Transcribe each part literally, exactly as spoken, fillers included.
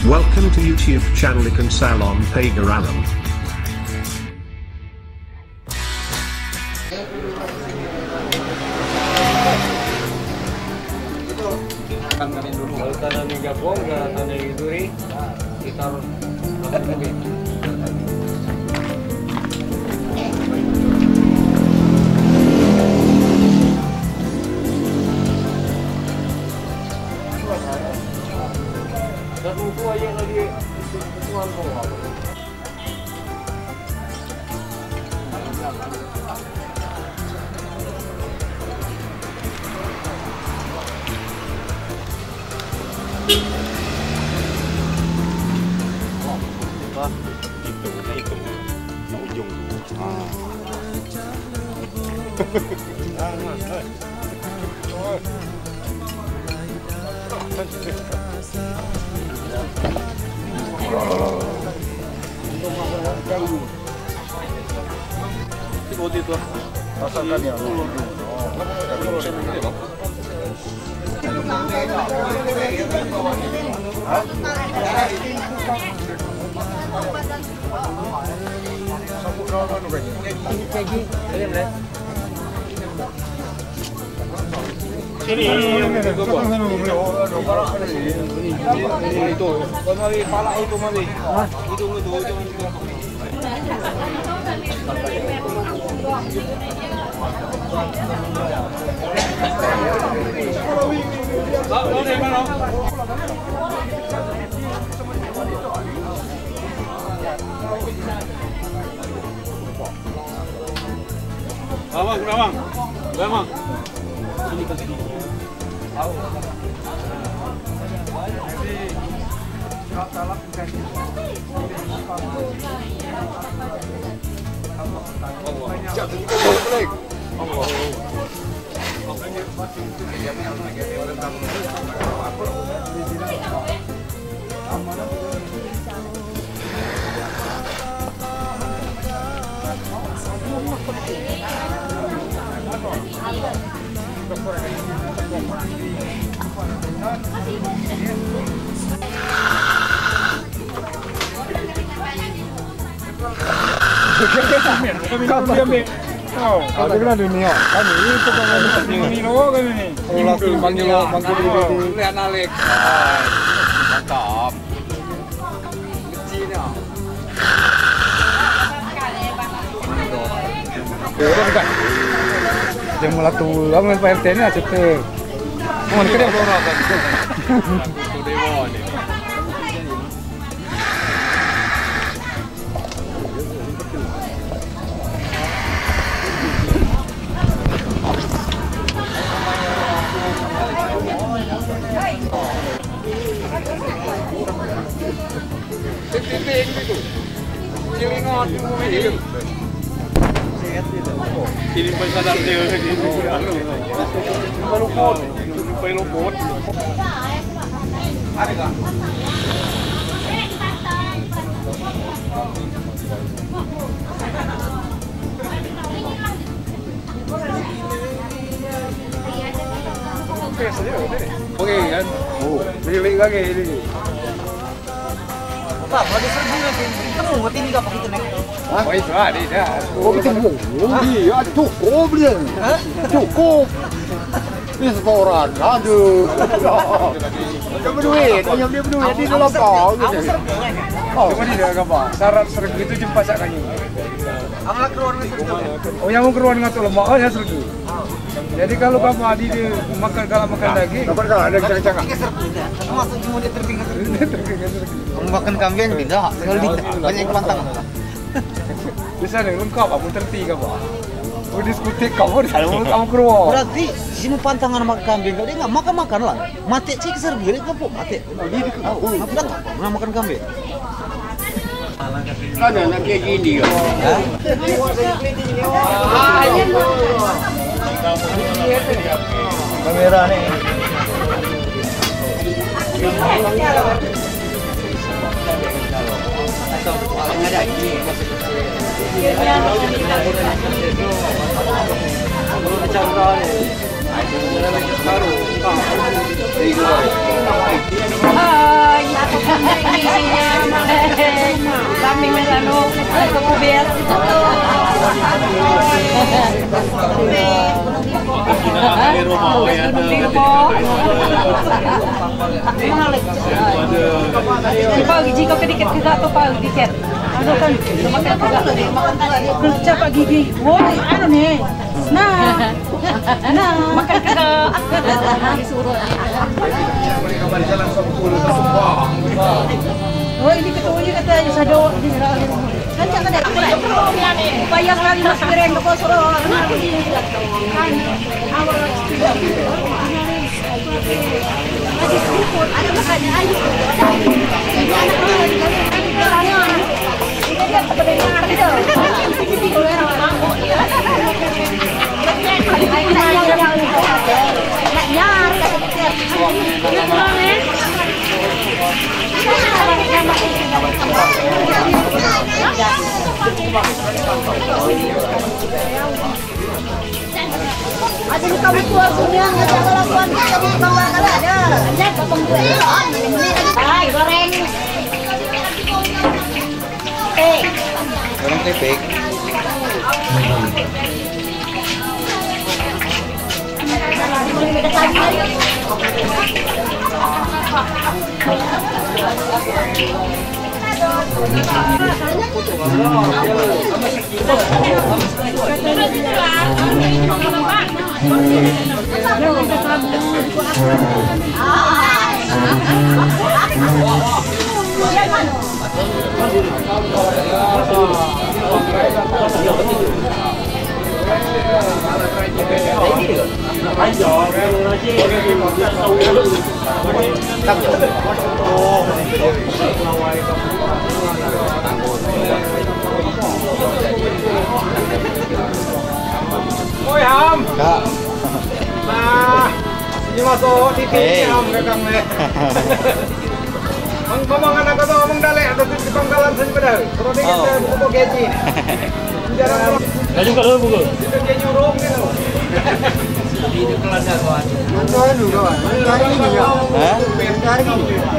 Welcome to YouTube channel Ikan Salon Pagar Alam. Kalau tanah ni gabung, kalau tanah ni duri, sekitar delapan puluh. Satu buah yang lagi, satu buah. Itu, itu. Ujung tu. Ah. Sini. Itu. Kau mari, pala itu mari. Hah? Itu, itu, itu, itu. Abang, abang. Abang. Kami, kami, kami. Oh, ada kena dunia. Kami itu kami. Ini, ini, oh, kami ni. Oh, laki manggil, manggil diri. Lihat Alex. Mantap. Kecil ni. Jangan malah tu, kamu main P R T ni lah, cepat. Kamu ni kena. Ini pun sadar dia. Ini pun luput. Ini pun luput. Okey, kan? Oh, boleh balik lagi ini. Bang, ada seribu lagi. Kamu ngerti ni apa kita naik? Hah? Oh, itu ada dah. Oh, itu. Oh, iya, cukup dia. Hah? Cukup. Ini setoran, aduh. Dia berduit, dia berduit, dia dah lapar. Aku serbu, kan? Oh. Cuma dia gambar. Syarat serbu itu jumpa sak kaki. Amalak keluar dengan serbu. Oh, yang mau keluar dengan tu lemak, oh, ya serbu. Jadi kalau kamu adi dia makan, kalau makan daging. Dapat kalau ada cakap-cakap. Tiga serbu dah. Masuk semua dia terbingung. Dia terbingung. Kamu makan kambing tidak? Kalau tidak, banyak pantang. Di sana lengkap, aku terti ke apa? Aku diskotik kamu di sana, kamu keluar. Berarti sini pantangan makan kambing, kalau dia nggak makan, makan lah. Mati cik serbu, dia kapok mati. Oh, dia kapok. Aku datang, pernah makan kambing. Kan anak kayak gini, ya. Kamera ni. Hai. Anu, aku biasa. Pau gigi kau kedikit, kedikit tu pau dikit. Anu kan, semakin kedikit. Kerja pagi gigi. Woi, anu ni. Nah. Nah. Makan kedikit. Oh, ini ketuanya kata saya sadar. Kan cakap dah. Bayar lagi nasi goreng ke pos. Ada di kampung tua sungai, ada labuan, kita di bawah kalau ada. Ada kampung tua. Hai, goreng. Eh. Goreng keripik. Oi, Ham. Kak. Nah, ini masuk T V. Hei. Ham, kakang ni. Mang, mang anak kata, mang dalek, atau di pangkalan sini pada. Kalau dia kata, buku gaji. Gaji kalau buku. Itu gaji urung gitu. Itu kelas satu aja. Hah?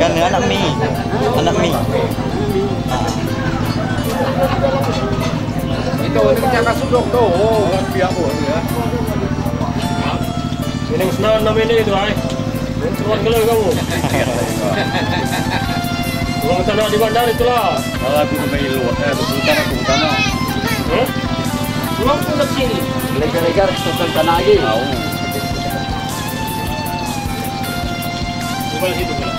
Kan anak mi. Anak mi. Ah. Itu, itu cakap sudok tu. Oh, biar pun ya. Ini senang enam ini itu, ai. Turun kalau kamu. Uang tanah di bandar itulah. Kalau aku tu main luar, eh, aku tanah, aku tanah. Hah? Uang pun ke sini. Lega-lega ke tanah lagi. Tahu. Bukan situ, bukan.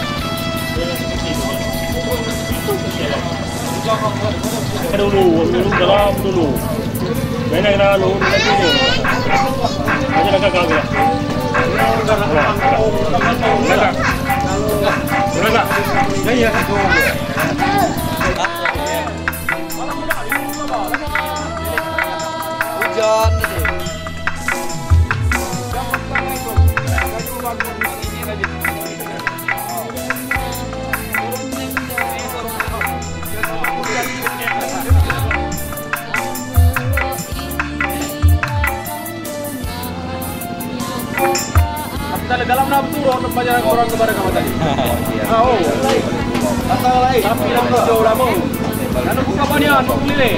Dulu, dulu, dalam dulu. Mana kena lu, kena sini. Aja dah gagal dia. Dah, dah. Dah, dah. Dah, ya. Hujan tadi. Dalam, dalam betul, orang banyak orang kepada kamu tadi. Ah, oh. Asal lain. Tapi dalam jauh lama. Lalu buka banian, buka lele.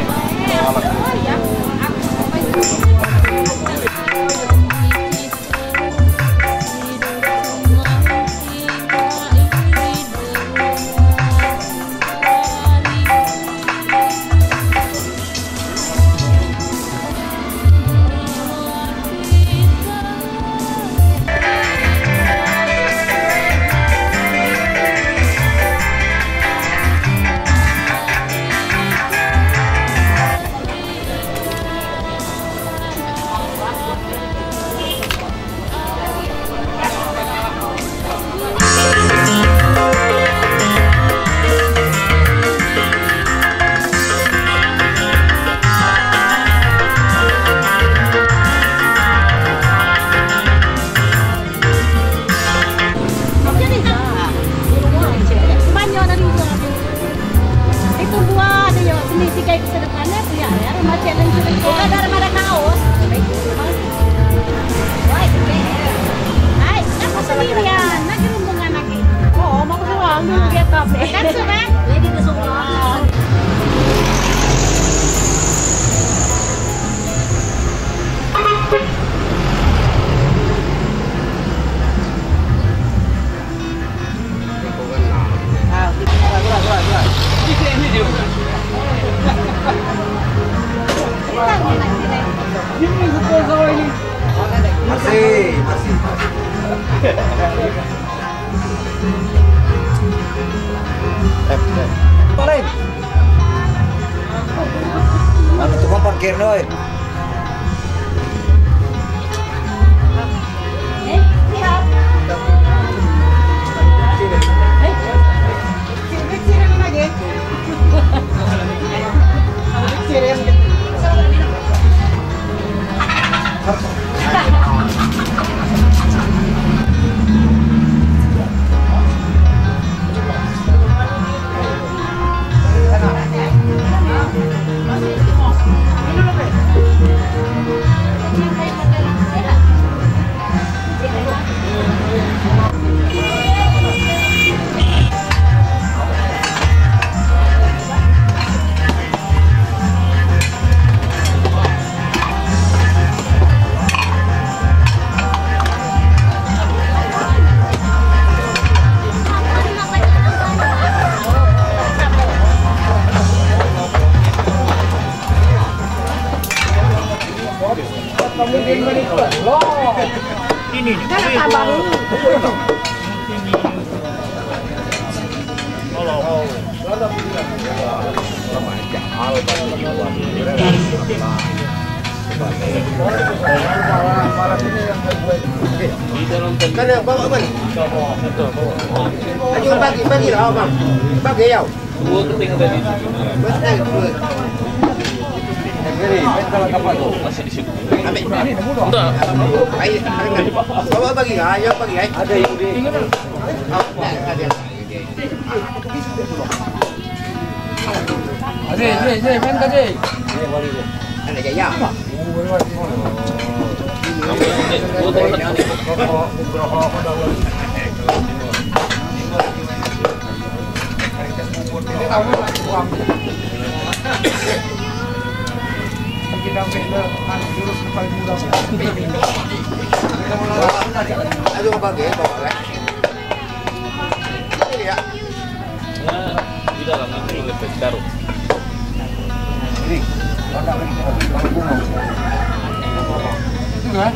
Itu dua ada ya, sini tiga ikut sedepannya, ya, ya, rumah challenge itu. Bukan daripada kaos. Hai, kan sendirian, lagi rombongan lagi. Oh, mau keluar, mau lihat apa? Kan sudah? Lagi ke semua. Eh, eh. Paling. Anu tukang parkir, noi. Ini, ini. Di dalam tadi. Bawa, bawa. Ayo bagi, bagi lah, Bang. Bagi, ya. Dua keping tadi. Betul, dua. Masih di situ. Ambil. Entah. Ayo, bawa bagi, ayo bagi, ayo. Ada yang di. Ada, ada. Ada, ada, ada, main tadi. Ada jaya. Aduh, bagi, bawa lagi. Ini ya. Ya, di dalam itu lebih taruh. Ini, ada lagi, ada lagi. Itu kan?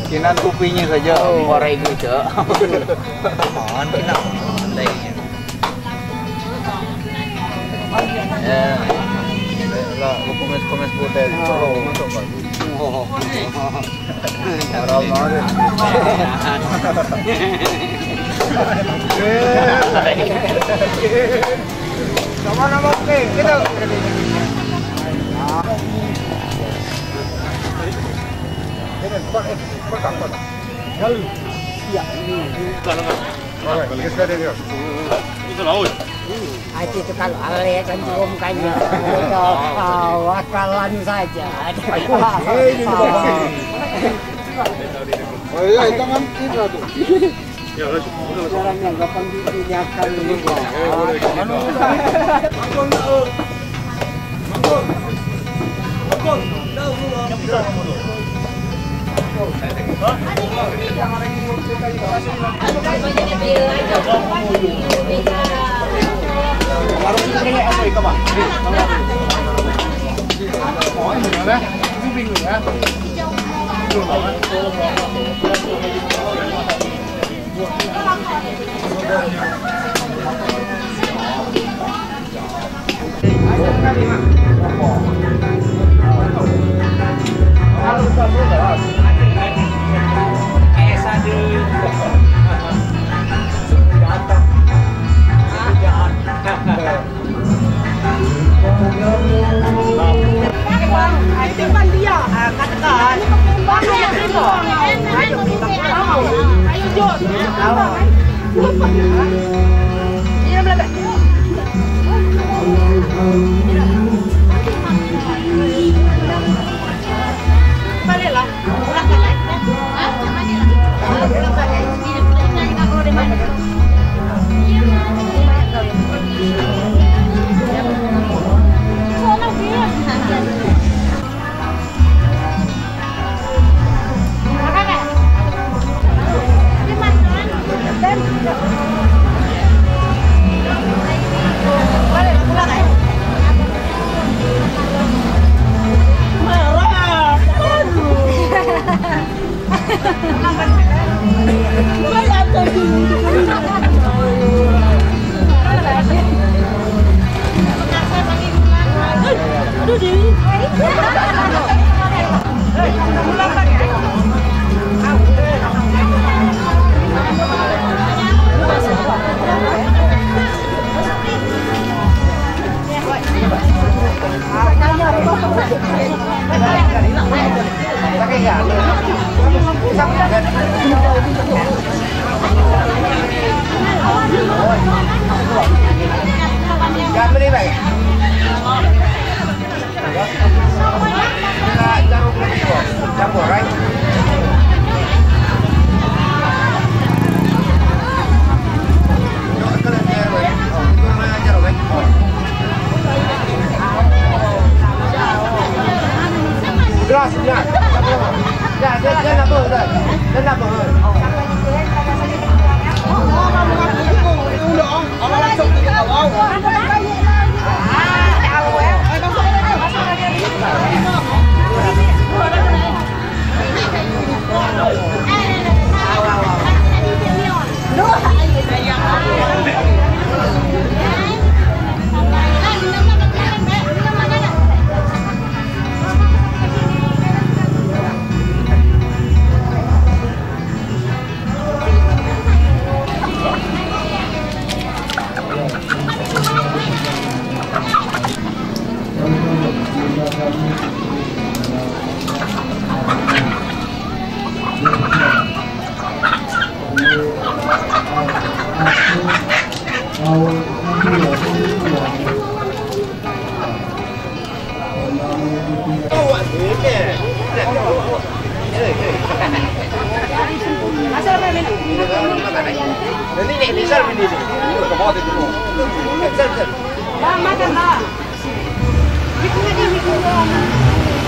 Kinan kopinya saja, oh, korek itu, Cak. Apaan kinan? Ya. Lah, kumis-kumis putih. Oh. Orang mana? Sama-sama, oke, kita. Ini, cepat, eh, cepat, cepat. Lalu. Iya. Oke, kita dari dia. Itu laut. Ah, itu kalau ale kan diumumkannya. Itu, ah, wakalan saja. Ayo, eh, ini, ah. Oh iya, itu kan itu tuh. Sekarang yang gampang di-, diingatkan ini.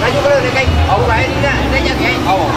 Laju ke, Kak. Awak baik ni nak, nak jadi, eh? Awak.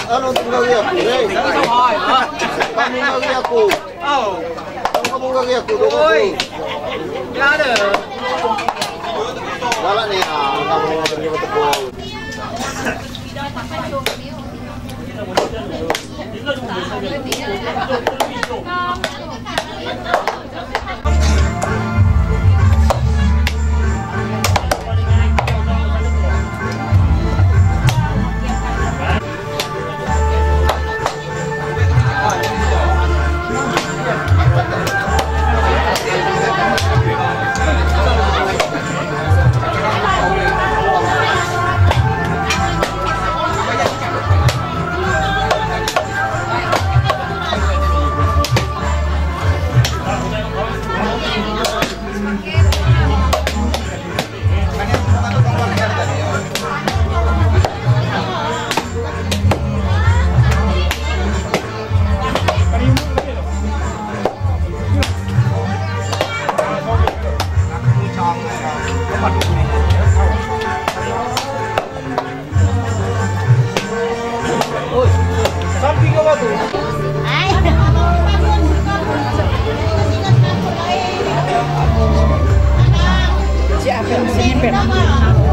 Anu, tinggal dia. Hei. Kamu tinggal dia aku. Kamu tinggal dia aku. Oi. Galak ni, ah, kamu tinggal dia aku.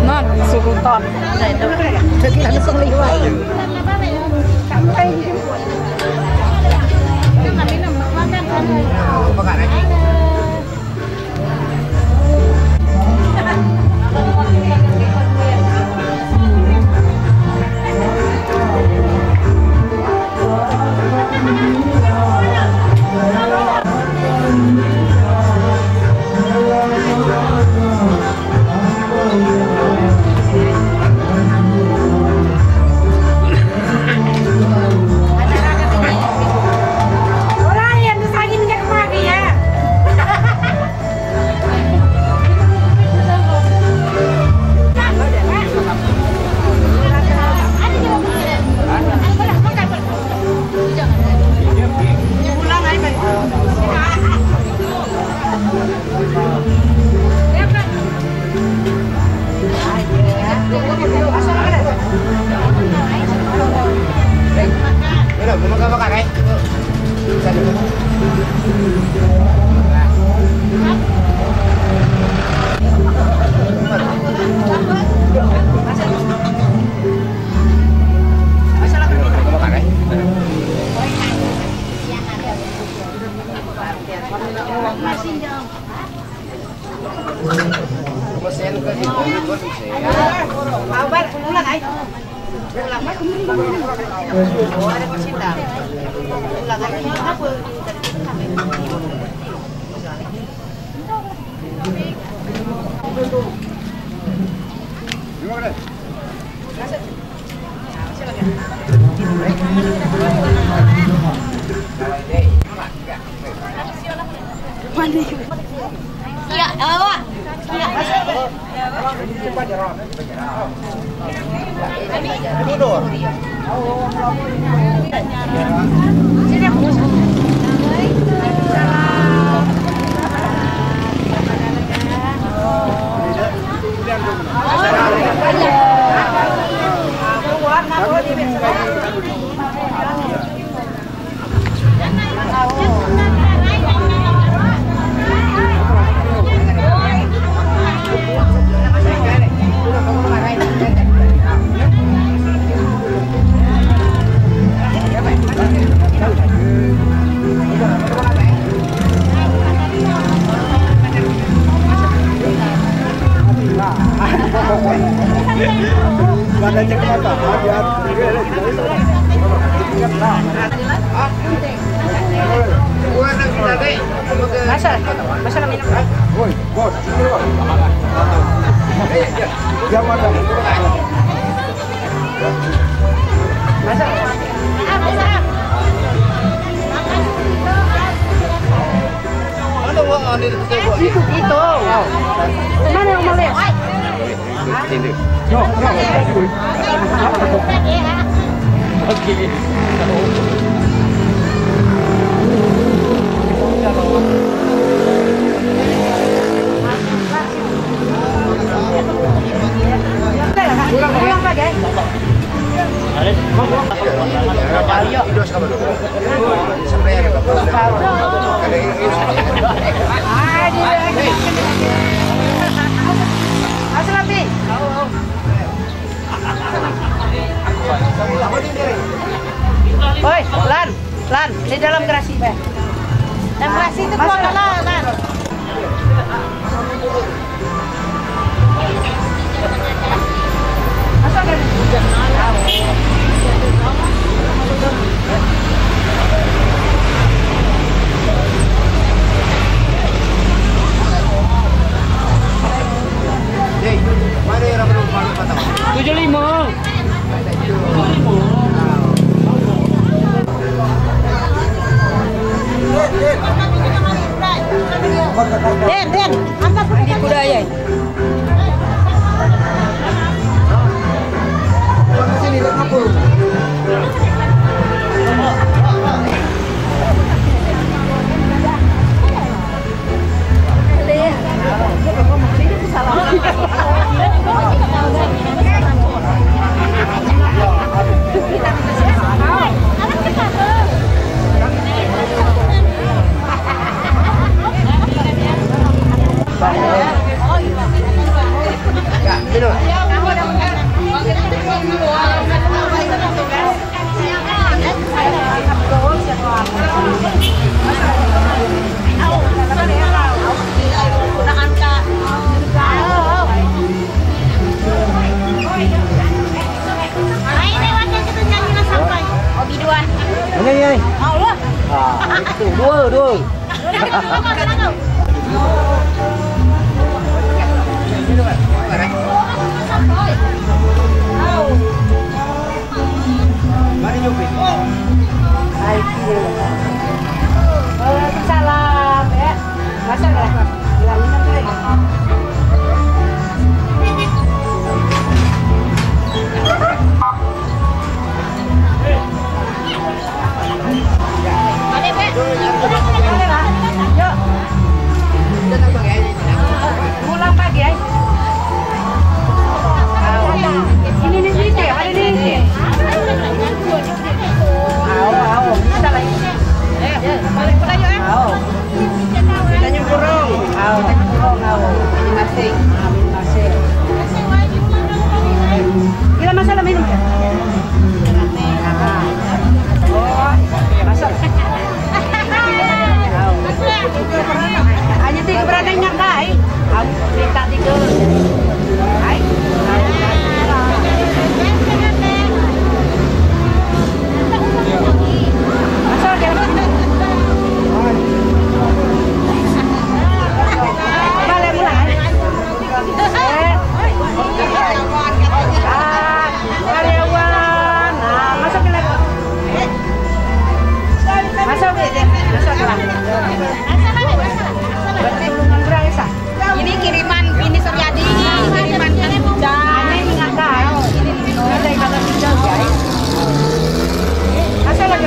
Non, suruh ton. Jadi langsung liwat. Iya, awak. Iya. Itu, itu. Mana yang mau lihat? Oi, Lan, Lan, di dalam gerasi, be. Dalam gerasi itu masuk. Keluar, Lan, Lan. Tujuh lima. Den, Den, angkat dulu. Di kuda ya. Ini, ini. Allah. Ah, itu. Dua, dua. Waalaikumsalam, ya. Masak, ya? Bilang minum, ya. Pulang pagi, eh? Ini, ini, ini, ada ini, ini. Au, au, kita lagi. Eh, balik pula yuk, eh. Au. Kita nyemburung. Au, kita nyemburung, au. Ini masih. Ini masih. Bila masalah minum, ya? Oh, masuk. Hanya tiga berada ingat dah, eh. Minta tiga. Hai. Masuk, ya. Balik mulai. Eh. Ah, karyawan. Ah, masuk ke dalam. Masuk, masuk lah. Berarti belum ngambil, Aisyah. Ini kiriman bini Suryadi, kiriman Kang Ujang. Ini ingat, guys. Ini, ini dari Kang Ujang, guys. Masuk lagi.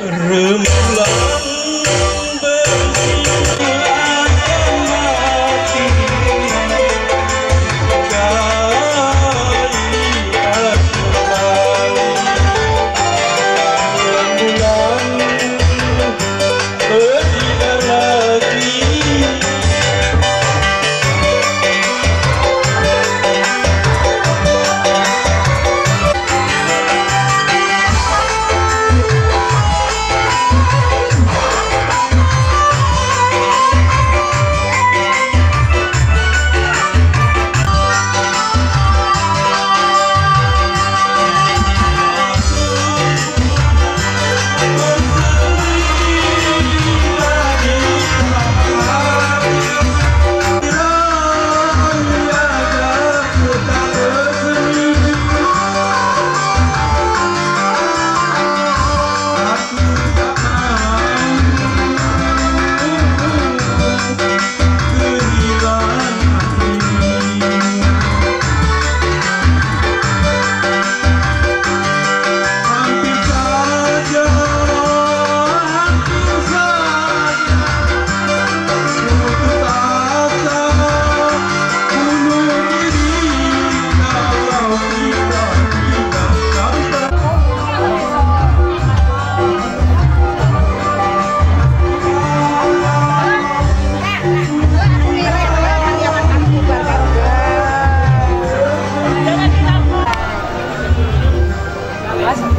Rembulan bersinar mati, kembali kembali. Rembulan bersinar lagi.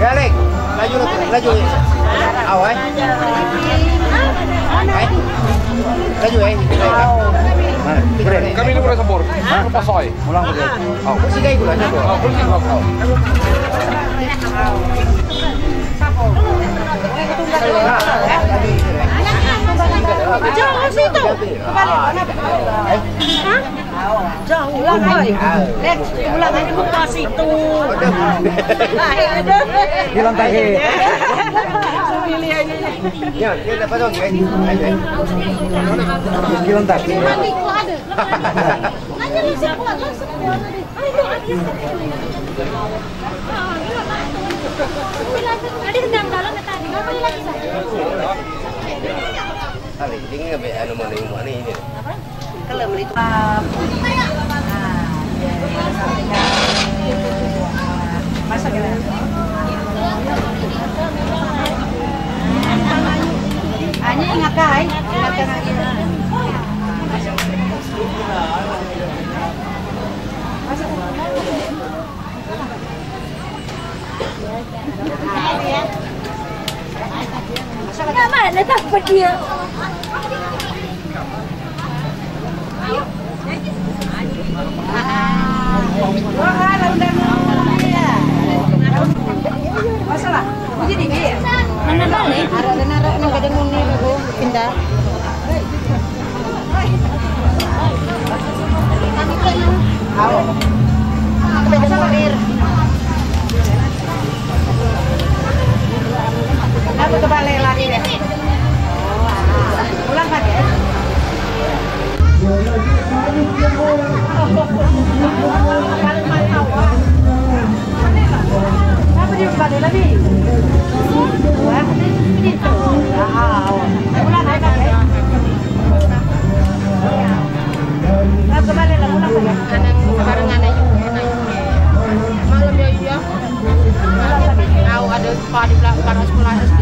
Ya, Lek. Laju, laju, laju. Au, eh. Eh. Laju, eh. Kami ni boleh sabor. Hah? Pasoi. Ulang lagi. Au. Kursi kayu pula, satu. Au, kursi pula. Au. Jauh situ. Kebalik. Hah? Jauh, ulang lagi. Lek, ulang lagi muka situ. Bilang tak, eh? Pilih aja. Ya, dia dapat dong, eh? Ayo, eh. Bilang tak? Ada. Ada dendam dalam tadi. Apa lagi, Sa? Ada, ini nggak be-, anu, mana yang mana ini? Apa? Kalau beli tu, ah, masak ya? Hanya ingat kai, ingat kai. Mana tak pergi? Masalah. Jadi ni. Mana balik? Ada, ada, ada, ada, ada, pindah. Aku terbalik lagi deh. Ulang lagi. Kenapa dia balik lagi? Wah, ini tu. Wow. Ulang lagi. Anang barengan aja, anak. Maklum ya, iya. Au, ada sekolah di belakang, sekolah S D.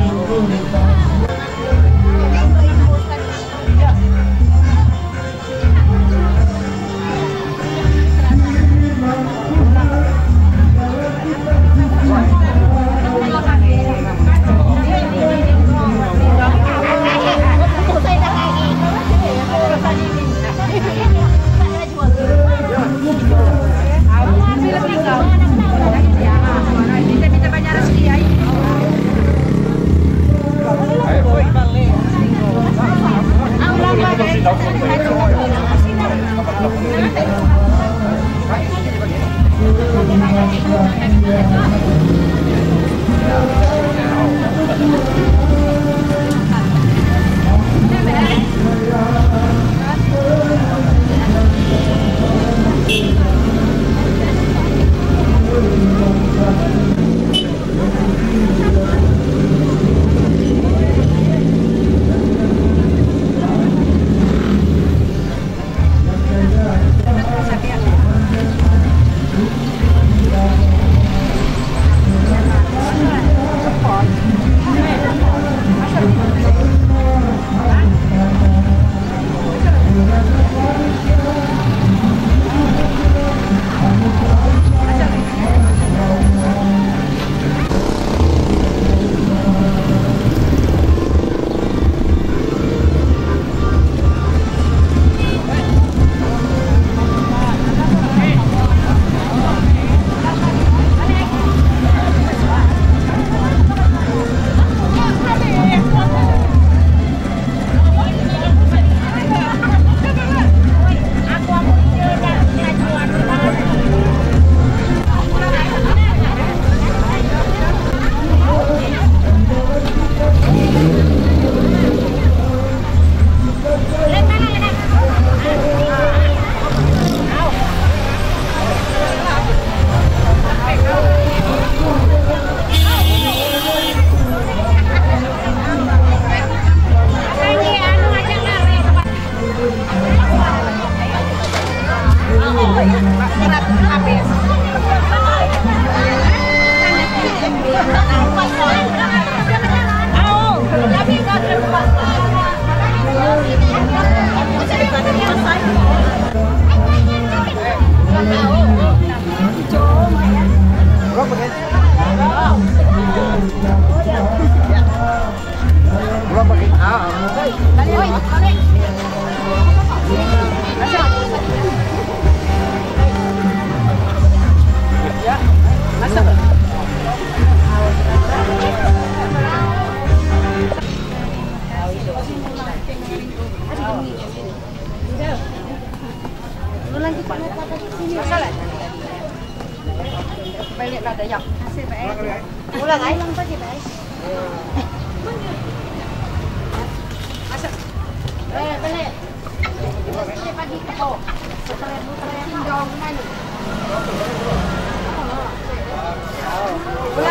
Ulang,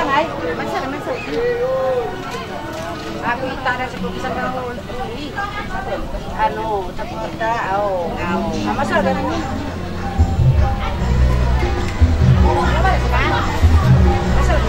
ai. Masuk, masuk. Aku tak ada cukup sendal. Anu, cukup tak, au, au. Masuk, masuk. Masuk.